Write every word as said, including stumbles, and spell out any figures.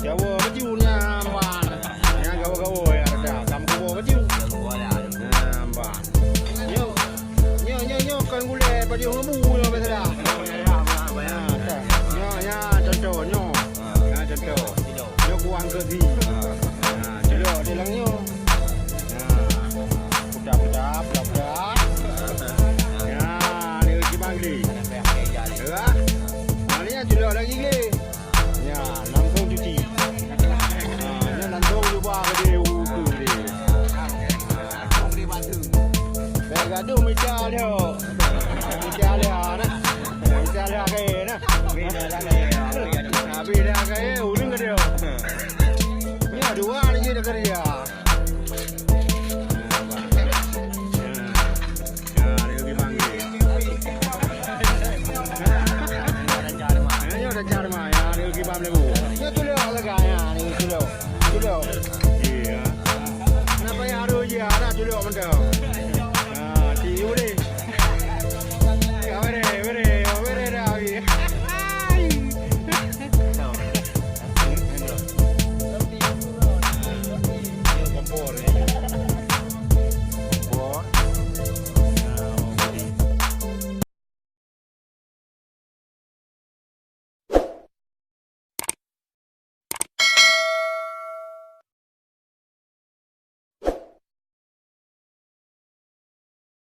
Gawa baju nyan, ban. Nyan gawa-gawa ya, dah. Kamu gawa baju. Nyan, ban. Nyoe, nyoe, nyoe, nyoe kon gulai baju ngebu nyoe biasa dah. Nyan, dah. Nyoe, nyan contoh, nyoe. Nyan contoh. Nyoe kuang ke si. Nyan, celok di dalam nyoe. Nyan. Putar, putar, putar, putar. Nyan, ni uji bangli. Ya. Nah, ni yang celok lagi geli. Ya, langsung cuci. Ha, nyan langsung cuba ke dia, uku dia. Bèk gadoh mita dia. Mita dia, nah. Mita dia ke, nah. Habis dah ke, ulun ke dia. Ni dua ni je dah kerja. Ya, dia pergi panggil. Ya, nyoe dah jar mah. Ya, dia pergi bam lebu. Nyoe tu lewat lagi, ya, ni tu lewat. Tu lewat. Iya. Kenapa ya harus ya? Ada tu lewat mentah.